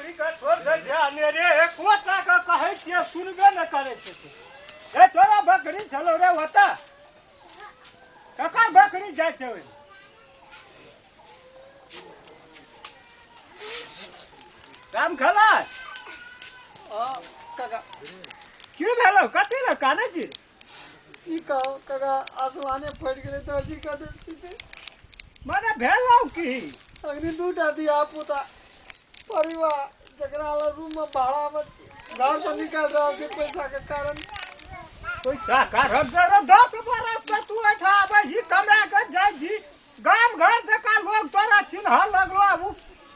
बकरी के छोड़ दै छै अनेरे, एकोटा के कहै छियै सुनबे नहि करै छै। ए तोरा बकरी छलौ रे ओतऽ, ककर बकरी जाइ छै ओहिमे? राम खेला। हाँ काका। की भेलौ, कथी लए कानै छी? की कहू काका, आसमाने फटि गेलै, दर्जी कऽ सीधे। मने भेलौ की? अखनी दूटा धिया पुता परिवार, जकरा लग रूम में भाड़ा में घर से निकाल रहल छै पैसा के कारण। पैसा कारण से रे? 10 बरस से तू एहिठाम आबै छी, कमा के जाइ छी, गाम घर जकाँ लोग तोरा चिन्हऽ लगलो। आब उ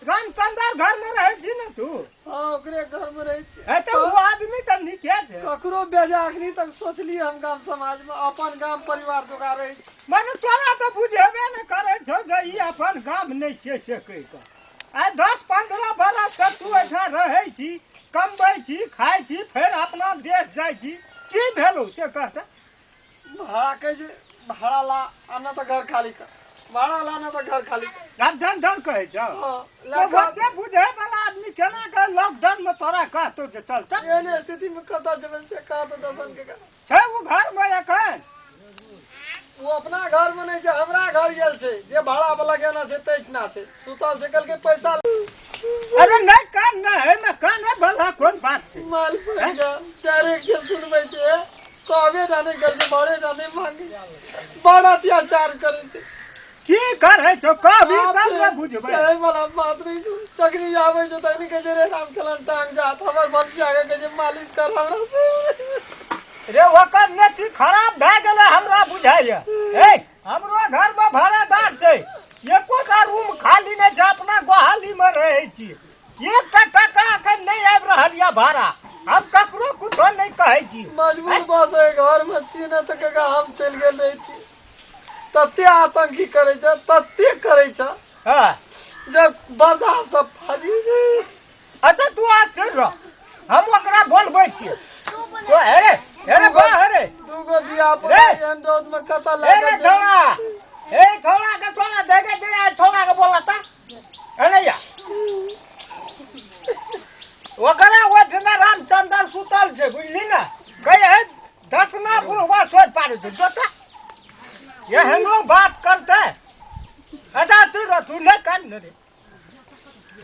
रामचंद्र घर में रहै छी ने तू? हाँ, ओकरे घर में रहै छी। हे तऽ ओ आदमी तऽ नीके छै। ककरो बेजा अखनी तक सोचलियै हम गाम समाज में अपन गाम परिवार जोगा रहै छी। मने तोरा तऽ बुझेबे ने करै छौ जे ई अपन गाम नहि छै से कहि कऽ। आइ 10-15 बरस से तू एहिठाम रहै छी, कमबै छी, खाइ छी, फेर अपना देश जाइ छी। की भेलौ से कहते। भाड़ा कहै छै, भाड़ा ला आ न तऽ घर खाली कर, भाड़ा ला न तऽ घर खाली कर। आब धन धन कहै छौ? हाँ। तो लए कऽ ओते बुझे वाला आदमी केना के लॉकडाउन में तोरा कहतो जे चलते? एहन स्थिति में कतऽ जेबै से कह तऽ दर्शन के कर। छै ओ घर में एखन? ओ अपना घर में नहि छै, हमरा घर गेल छै, जे भाड़ा पर लगेना छै तैठना छै, सुतल छै। कहलकै पैसा। अरे नहि कान नहि, एहिमे कान वाला कोन बात छै? माल पड़ि गेल, डायरेक्ट के सुनबै छै, कहबे टा नहि करै छै, भाड़े टा नहि मांगे, बड़ अत्याचार करै छै। की करै छौ, कहबी तब ने बुझबै। कहै वाला बात नहि छै। तखनी आबै छै तखनी कहै छै, रे राम खेलन टांग जात हमर भनसिया के कहै छै मालिश कर हमरा से। रे ओकर नेती खराब भए गेलै हमरा बुझाइया। ए हमरो घर में भाड़ादार छै, एकोटा रूम खाली नहि छै, अपना गोहाली में रहै छी। एकटा टका एखन नहि आबि रहल यऽ भाड़ा, हम ककरो कुछो नहि कहै छी। मजबूर बस एहि घर में छी, ने तऽ काका हम चलि गेल रहै छी। तते आतंकी करै छै, तते करै छै जब बर्दाश्त सब फाजी छै। अच्छा तू अस्थिर रह, हम ओकरा बोलबै छियै। तो अरे अरे बा अरे दूगो दिया पुता रे! एहन रौद में कतऽ ए रे लागल छै? छौड़ा, ए छौड़ा के तोरा दे दे दे आ छौड़ा के बोला ता अरे या ओकरा ओठना रामचंद्र सुतल छै, बुझली ने? कहे है दसना बुढ़वा सोच पाड़े छै जोता, एहनो बात करते। अच्छा तू रह, तू नहि कर ने रे।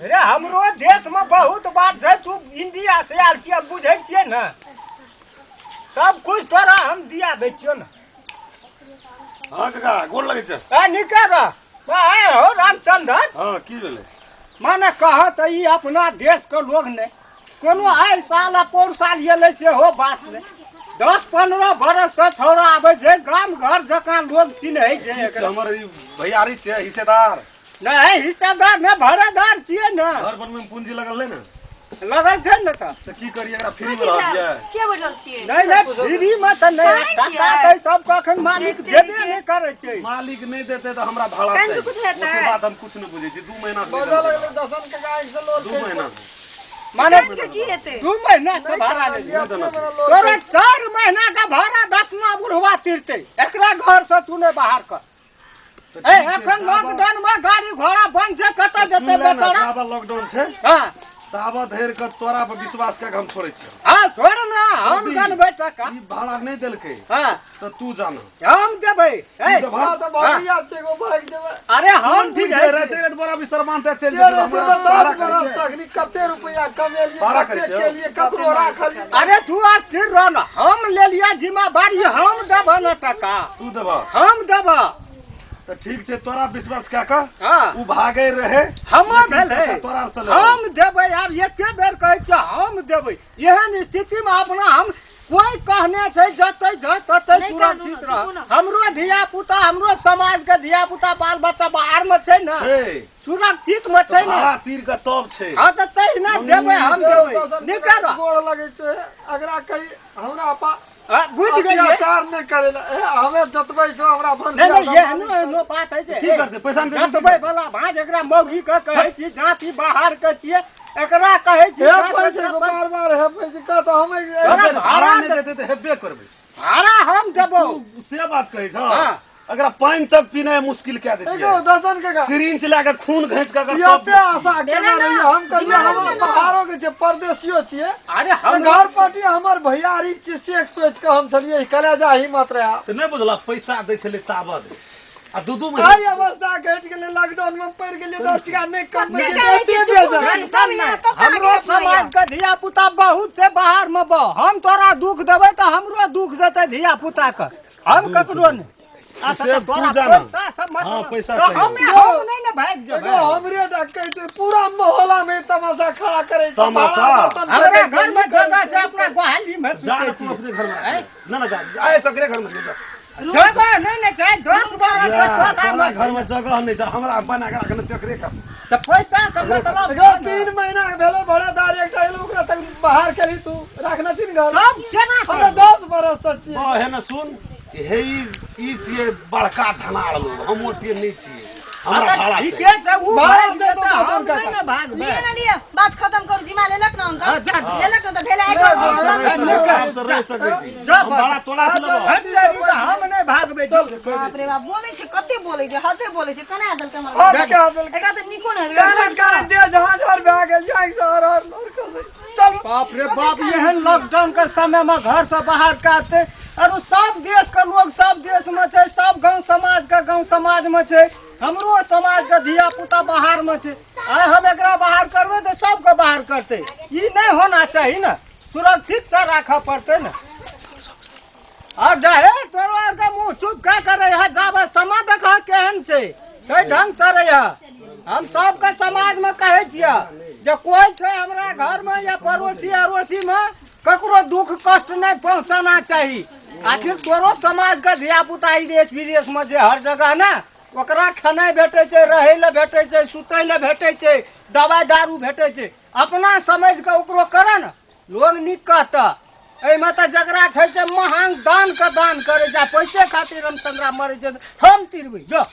रे हमरो देश में बहुत बात छै, तू इंडिया से आयल छियै, हम बुझै छियै ने सब कुछ, तोरा हम दिया दै छियौ ने। हाँ काका, गोर लगै छै। ए निके रह। आए हो रामचंद्र। हाँ, की भेलै? माने कह तऽ ई अपना देश के लोग नहि कोनो आइ साल आ पौर साल एलै सेहो बात नहि, 10-15 बरस से छौड़ा आबै छै, गाम घर जकाँ लोग चिन्है छै की छै? एकरा। हमर ई भैयारी छै, हिस्सेदार? नहि, हिस्सेदार नहि, भाड़ेदार छियै ने। घर बनबै मे पूंजी लगल नहि ने? लगल छै ने तऽ। तऽ की करियै, एकरा फ्री मे रहऽ दियै? के बैठल छियै? नहि नहि, फ्री मे तऽ नहि। करै टका छियै। तऽ सब कखन मालिक देखते देबे देखते। नहि करै छै। मालिक नहि देतै तऽ हमरा भाड़ा कान चाही। कुछ हेतै? ओते बात हम कुछ नहि बुझै छी। 2 महीना से नहि बजऽ देने लगलै छै। दसन के आँखि से लोल दू खसि महीना पड़ल। से। माने कान के की हेतै? 2 महीना से भाड़ा नहि नहि देना छै। लोल तोरा खसि 4 महीना का भाड़ा दसना बुढ़वा तीरते, एकरा घर से तू नहि बाहर कर। तऽ ए ठीक छै, एखन लॉकडाउन में गाड़ी घोड़ा बंद छै, कतऽ सुन जेतै ले ने, बेचारा? जाबे लॉकडाउन छै ताबे धरि के तोरा पर विश्वास कऽ के हम छोड़ै छियौ। हाँ, छोड़ ना, हम यदि गनबै टका। ई भाड़ा नहि देलकै तऽ तू जाना। हम देबै ए। तू देबह? हँ तऽ भगैया छै, एगो भागि जेबै। अरे हम ठीक बुझै छै, राते रात बड़ा बिस्तर बांधते चलि के जेतै। रहतै हमरा तऽ भाड़ा 10 करै बरस छै। से अखनी कते रुपया कमेलियै, भाड़ा कते करै छै। केलियै, ककरो राखलियै। अरे तू अस्थिर रह ना, हम ले लिया जिम्मेदारी, हम देबह ना टका। तू देबह? हम देबह। तऽ ठीक छै, तोरा विश्वास कए कऽ ओ भागै रहै हमर लेकिन भेलै। टका तोरा चले। हम देबै, आब एके बेर कहै छियै, हम देबै। एहन स्थितिमे अपना हम कोई कहने छै जतै जै ततै नहि कहलहुँ सुरक्षित ने, रह। चुपू ने। हमरो धिया पुता, हमरो समाज के धिया पुता बाल बच्चा बाहर में छै ने, छै। सुरक्षित में छै ने। भाड़ा तीर के तब छै। हाँ तऽ तहिना देबै, हम देबै। दसन निकल। गोड़ लगै छै, अगरा कही हमरा पा हाँ, बुझि गेलियै। अत्याचार नहि करै लए। ए, हमे जतबै छौ हमरा नहि भनसिया नहि सब एहनो मालिक एहनो बात है जे की करतै? पैसा नहि देतै? जतबै वाला भाँज एकरा मौगी के कहै छी, जाति बाहर के छियै, एकरा कहै छी हे जाति पैसे एकरा को बार बार हे पैसे कह तऽ हम तोरा भाड़ा भाड़ा नहि देतै तऽ हेबे करबै। भाड़ा हम देबौ। तू से बात कहै छह? हाँ। एकरा पानि तक पीनाइ मुश्किल कए एगो देतियै दर्शन काका सिरिंच लए कऽ खून घैंच कऽ अगर तब एते आशा केने भेलै ना, रहियै हम कहलियै जीवन हम भेलै ना। बाहरो के छियै परदेसियो छियै अरे तऽ हम घर पार्टी हमर भैयारी छियै से सोचि कऽ हम छलियै कलेजा हिम्मत रहै तऽ नहि बुझलक पैसा दै छलै ताबत आ दू दू महीना आइ अवस्था घटि गेलै लॉकडाउन में पड़ि गेलियै 10 टका नहि कमबै कते छियै कहै एते छी, चुप बेजा हो सब यहाँ तब हमरो समाज के धिया पुता बहुत छै बाहर में बा हम तोरा दुख देबै तऽ हमरो दुख देतै धिया पुता के हम ककरो नहि अच्छा, से तऽ तोरा तू जाना। पैसा सब मतलब हाँ, पैसा तऽ चाहिए। हम नहि ने भागि एगो जेबै हमरे टा कहते पूरा मोहल्ला में तमाशा खड़ा करे छै तमाशा? भाड़ा बर्तन हमरा फेंकै छै, घर में ई करै जगह छै, छै अपना गोहाली में जा सुतै ना तू छियै। अपने घर में राख। ना ना जा आए सकरे घर में जा जगह नहि ने छै 10 बरस से तोरा सोना घर में जगह नहीं छै हमरा बना के रखने चकरे का तऽ पैसा के मतलब एगो 3 महीना के भेलो भाड़ादार एकटा एलो ओकरा तक बाहर केली तू राखना छी ने घर सब केना हमरा करबै? 10 बरस से छियै ओ हे ने सुन हे ई ई छियै बड़का धनार लोग हम ओते नहि छियै हमरा अगर भाड़ा ठीके छै उ भाड़ा भागि दे जेतै दो हम दर्शन नहि ने भागबै लिए ना लिए बात खत्म करू जिमा लेलक ना हाँ, जा, हुनका जा। लेलक ना तऽ भेलै आइ ले, काल्हि ले, हम ले, आराम से रह सकै छी जा, हम भाड़ा तोला से लेबो हट तेरी तऽ हम नहि भागबै बाप रे बाप बोलै छै कते बोलै छै हते बोलै छै कना देलकै हमर हद कए देलकै। एकरा तऽ नीको नहि कानत कानत देह झाँझर भए गेल आँखि से हर हर नोर खसै चल बाप रे बाप एहन लॉकडाउन के समय में घर से बाहर काटते और सब देश के लोग सब देश में छै सब गांव समाज के गांव समाज में छै हमरो समाज के धिया पुता बाहर में छै आइ हम एकरा बाहर करबै तऽ सबके बाहर करतै ई नहि होना चाही ने सुरक्षित से राखऽ पड़तै ने और जाहे तोरो आरके मुँह चुप कए के रहिह जाबे समय देखह केहन छै कै ढंग से रहिह हम सबके समाजमे कहै छियै जे कोइ छै हमरा घरमे या पड़ोसी अड़ोसीमे ककरो दुख कष्ट नहि पहुँचाना चाही आखिर तोरो समाजके धिया पुता ई देश विदेशमे जे हर जगह ने ओकरा खेनाइ भेटै छै रहै लए भेटै छै सुतै लए भेटै छै दवाइ दारू भेटै छै अपना समझि कऽ ओकरो करऽ ने लोग नीक कहतऽ एहिमे तऽ जकरा छै से महान दान के दान करै छै आ पैसे खातिर रामचंद्रा मरै छै हम तिरबै जो।